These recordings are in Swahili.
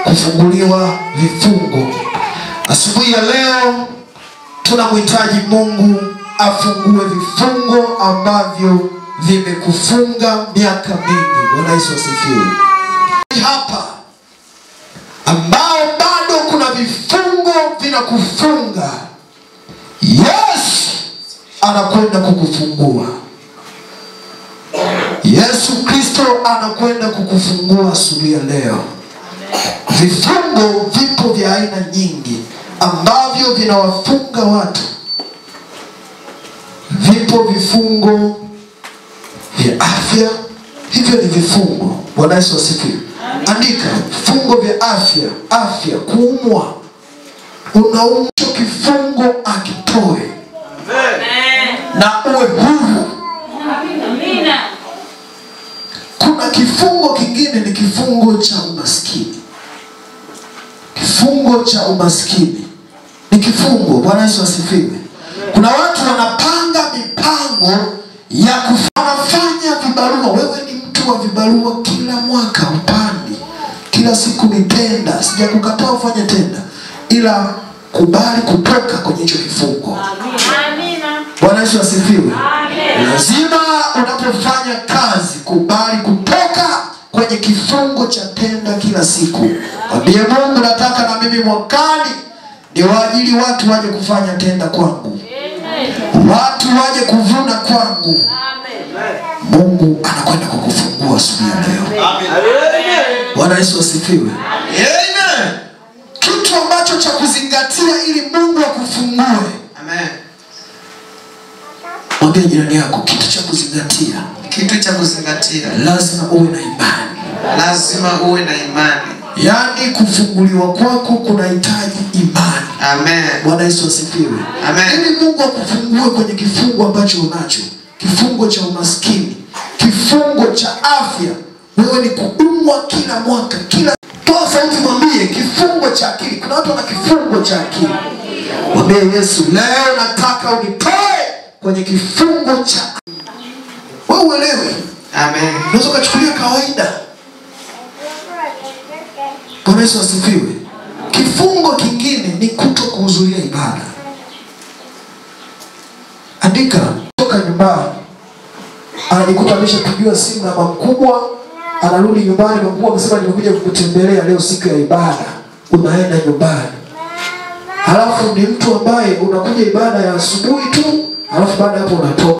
Kufunguliwa vifungo. Asubuhi ya leo tunamhitaji Mungu afungue vifungo ambavyo vimekufunga miaka mingi. Bwana Yesu asifiwe. Hapa ambao bado kuna vifungo vinakufunga, Yesu anakwenda kukufungua. Yesu Kristo anakwenda kukufungua asubuhi ya leo. Vifungo vipo vya aina nyingi ambavyo vinawafunga watu. Vipo vifungo vya afya, hivyo ni vifungo. Bwana Yesu asifiwe. Andika vifungo vya afya, afya, kuumwa. Unaumwa, kifungo akitoe. Amen. Na uwe huru. Amina. Kuna kifungo kingine ni kifungo cha umaskini. Kifungo cha umaskini ni kifungo. Bwana Yesu asifiwe. Kuna watu wanapanga mipango ya kufanya vibarua. Wewe ni mtu wa vibarua, kila mwaka upandi, kila siku ni tenda. Sijakukataa ufanye tenda, ila kubali kutoka kwenye hicho kifungo. Amina. Bwana Yesu asifiwe. Lazima unapofanya kazi kubali kutoka kwenye kifungo cha tenda kila siku. Mwambie Mungu, nataka na mimi mwakani niwaajiri watu waje kufanya tenda kwangu. Watu waje kuvuna kwangu. Amen. Mungu anakwenda kukufungua siku ya leo. Amen. Bwana Yesu asifiwe. Amen. Kitu ambacho cha kuzingatia ili Mungu akufungue. Amen. Mwambie jirani yako, kitu cha kuzingatia. Kitu cha kuzingatia. Lazima uwe na imani. Lazima uwe na imani. Yaani kufunguliwa kwako kunahitaji imani. Amen. Bwana Yesu asifiwe. Amen. Ili Mungu akufungue kwenye kifungo ambacho unacho, kifungo cha umaskini, kifungo cha afya, wewe ni kuumwa kila mwaka, kila toa sauti, mwambie kifungo cha akili. Kuna watu wana kifungo cha akili. Mwambie Yesu, leo nataka unitoe kwenye kifungo cha. Wewe uelewe. Amen. Unaweza kuchukulia kawaida. Bwana Yesu asifiwe. Kifungo kingine ni kutokuhudhuria ibada. Andika, toka nyumbani, anajikuta ameshapigiwa simu na mama mkubwa, anarudi nyumbani, mama mkubwa amesema nimekuja kukutembelea leo siku ya ibada. Unaenda nyumbani. Halafu ni mtu ambaye unakuja ibada ya asubuhi tu, halafu baada hapo unatoka.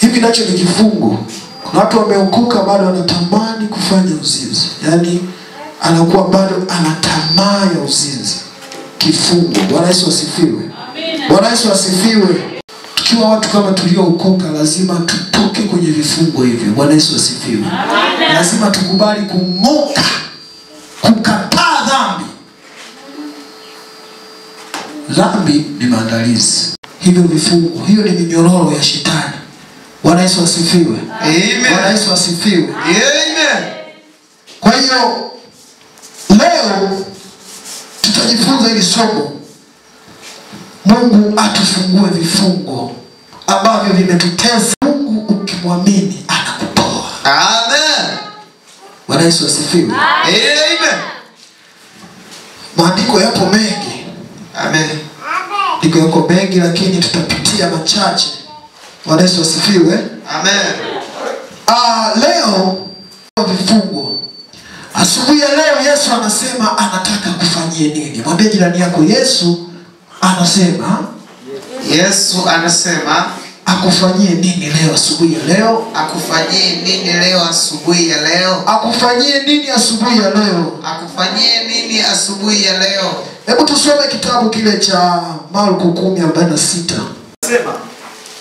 Hivi nacho ni kifungo. Kuna watu wameokoka bado wanatamani kufanya uzinzi. Yaani anakuwa bado ana tamaa ya uzinzi. Kifungo. Bwana Yesu asifiwe. Amina. Bwana Yesu asifiwe. Tukiwa watu kama tuliookoka lazima tutoke kwenye vifungo hivyo. Bwana Yesu asifiwe. Amina. Lazima tukubali kung'oka, kukataa dhambi. Dhambi ni maandalizi. Hivyo vifungo, hiyo ni minyororo ya shetani. Bwana Yesu asifiwe. Amen. Bwana Yesu asifiwe. Amen. Kwa hiyo leo tutajifunza hili somo. Mungu atufungue vifungo ambavyo vimetutesa. Mungu ukimwamini anakutoa. Amen. Bwana Yesu asifiwe. Amen. Maandiko yapo mengi. Amen. Maandiko yako mengi lakini tutapitia machache. Bwana Yesu asifiwe. Amen. Leo vifungo. Asubuhi ya leo Yesu anasema anataka kufanyie nini? Mwambie jirani yako, Yesu anasema, Yesu anasema akufanyie nini leo asubuhi ya leo? Akufanyie nini leo asubuhi ya leo? Akufanyie nini asubuhi ya leo? Akufanyie nini asubuhi ya leo? Hebu tusome kitabu kile cha Marko 10:46. Sema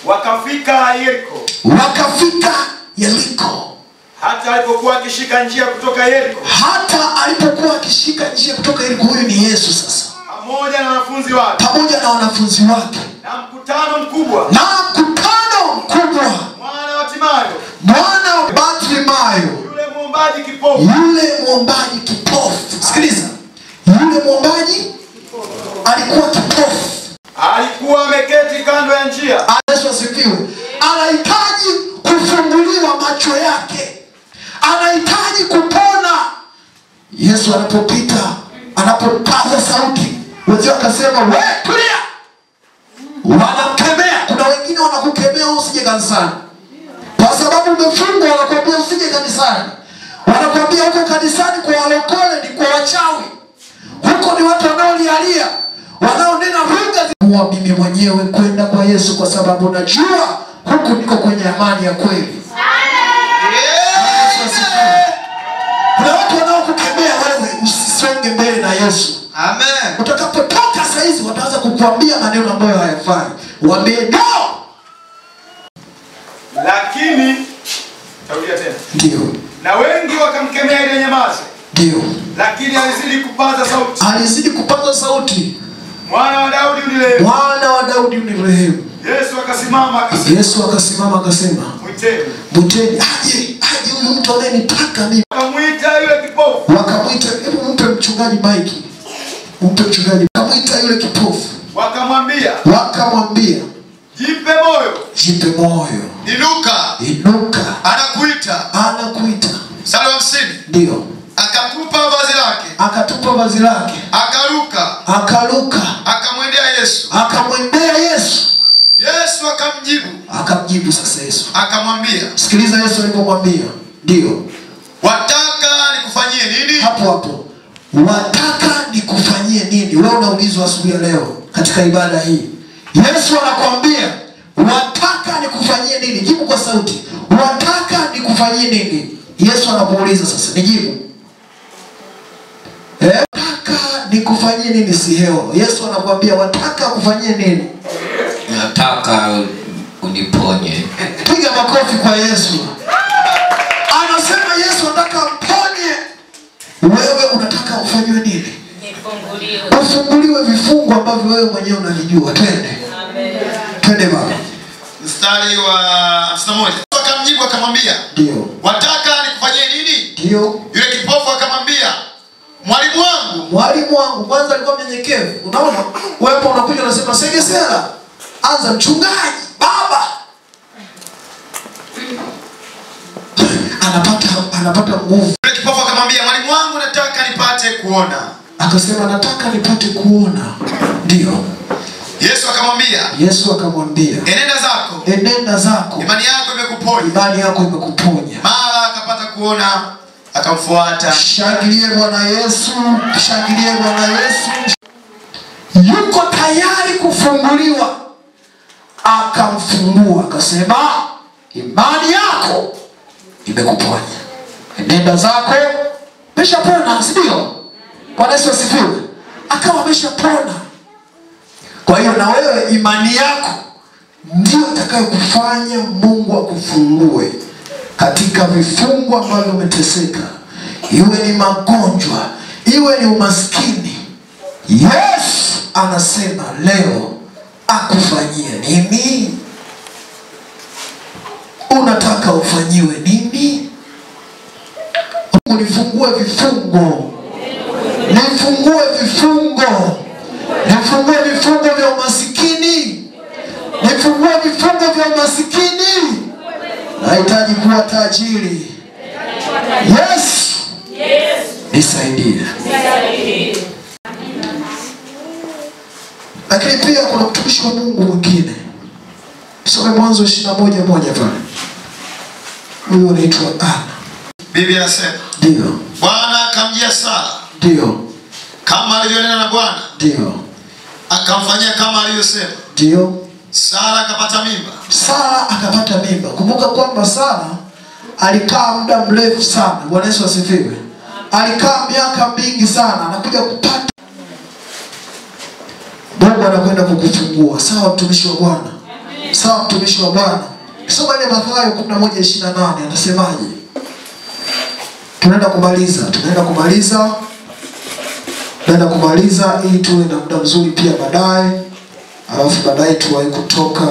wakafika Yeriko. Wakafika Yeriko. Hata alipokuwa akishika njia kutoka Yeriko. Hata alipokuwa akishika njia kutoka Yeriko, huyu ni Yesu sasa. Pamoja na wanafunzi wake. Pamoja na wanafunzi wake. Na mkutano mkubwa. Na mkutano mkubwa. Mwana wa Timayo. Mwana wa Bartimayo. Yule muombaji kipofu. Yule muombaji kipofu. Sikiliza. Yule muombaji alikuwa kipofu. Alikuwa ameketi kando ya njia. Yesu asifiwe. Anahitaji kufunguliwa macho yake. Anahitaji kupona. Yesu anapopita, anapopaza sauti, wenzao akasema, "We, tulia." Wanamkemea. Kuna wengine wanakukemea usije kanisani. Kwa sababu umefungwa wanakuambia usije kanisani. Wanakuambia huko kanisani kwa walokole ni kwa wachawi. Huko ni watu wanaolialia, wanaonena lugha. Huwa mimi mwenyewe kwenda kwa Yesu kwa sababu najua huku niko kwenye amani ya kweli. Kuna watu wanaokukemea wewe usisonge mbele na Yesu. Amen. Utakapotoka saa hizi wataanza kukuambia maneno ambayo hayafai. Waambie no. Lakini tarudia tena. Ndio. Na wengi wakamkemea ili anyamaze. Ndio. Lakini alizidi kupaza sauti. Alizidi kupaza sauti. Mwana wa Daudi unirehemu. Mwana wa Daudi unirehemu. Yesu akasimama akasema. Yesu akasimama akasema, Mwiteni. Mwiteni. Aje huyu mtu anayenitaka mimi. Wakamwita yule kipofu. Wakamwita, hebu mpe mchungaji maiki. Mpe mchungaji. Wakamwita yule kipofu. Wakamwambia. Jipe moyo. Jipe moyo. Inuka. Inuka. Anakuita. Anakuita. Mstari wa 50. Ndio. Akatupa vazi lake. Akatupa vazi lake. Akaruka. Akaruka. Akamwendea Yesu. Akamwendea Yesu. Yesu akamjibu. Akamjibu sasa Yesu. Akamwambia. Sikiliza Yesu alipomwambia. Ndio. Wataka nikufanyie nini? Hapo hapo. Wataka nikufanyie nini? Wewe unaulizwa asubuhi ya leo katika ibada hii. Yesu anakuambia, wataka nikufanyie nini? Jibu kwa sauti. Wataka nikufanyie nini? Yesu anakuuliza sasa, nijibu. Wataka nikufanyie nini? Si hewa. Yesu anakuambia wataka kufanyie nini? Nataka uniponye. Piga makofi kwa Yesu. Anasema Yesu anataka mponye. Wewe unataka ufanywe nini? Nifunguliwe. Ufunguliwe vifungo ambavyo wewe mwenyewe unavijua. Twende. Amen. Twende baba. Mstari wa 51. Akamjibu akamwambia, Ndio. Wataka nikufanyie nini? Ndio. Yule kipofu akamwambia, Mwalimu wangu. Mwalimu wangu. Kwanza alikuwa mnyenyekevu. Unaona? Wewe hapo unakuja unasema Segesera. Anza mchungaji, baba. Anapata nguvu. Yule kipofu akamwambia, Mwalimu wangu nataka nipate kuona. Akasema nataka nipate kuona. Ndio. Yesu akamwambia. Yesu akamwambia, Enenda zako. Enenda zako. Imani yako imekuponya. Imani yako imekuponya. Mara akapata kuona, akamfuata. Shangilie Bwana Yesu, shangilie Bwana Yesu. Yuko tayari kufunguliwa. Akamfungua akasema, imani yako imekuponya. Enenda zako, umeshapona, si ndio? Bwana Yesu asifiwe. Akawa ameshapona. Kwa hiyo na wewe imani yako ndio itakayokufanya Mungu akufungue katika vifungo ambavyo umeteseka. Iwe ni magonjwa, iwe ni umaskini. Yesu anasema leo akufanyie nini? Unataka ufanyiwe nini? Mungu nifungue vifungo. Nifungue vifungo. Nifungue vifungo vya umasikini. Nifungue vifungo vya umasikini. Nahitaji kuwa tajiri. Yesu. Nisaidie. Lakini pia kuna mtumishi wa Mungu mwingine. Tusome Mwanzo 21:1 pale. Huyo anaitwa Ana. Biblia inasema, Ndio. Bwana akamjia Sara. Ndio. Kama alivyonena na Bwana. Ndio. Akamfanyia kama alivyosema. Ndio. Sara akapata mimba. Sara akapata mimba. Kumbuka kwamba Sara alikaa muda mrefu sana. Bwana Yesu asifiwe. Alikaa miaka mingi sana, anakuja kupata. Mungu anakwenda kukufungua. Sawa mtumishi wa Bwana. Sawa mtumishi wa Bwana. Soma ile Mathayo 11:28 anasemaje? Tunaenda kumaliza, tunaenda kumaliza ili tuwe na muda mzuri pia baadaye. Alafu baadaye tuwahi kutoka.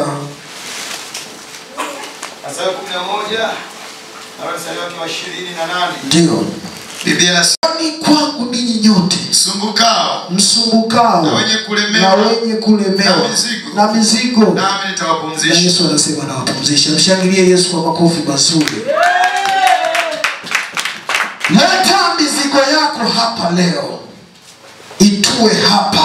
Mathayo 11 na mstari wake wa 28. Ndio. Biblia inasema, kwangu ninyi nyote msumbukao na wenye kulemewa na mizigo, nami nitawapumzisha. Yesu anasema nawapumzisha. Mshangilie Yesu kwa makofi mazuri. Leta mizigo yako hapa leo, itue hapa.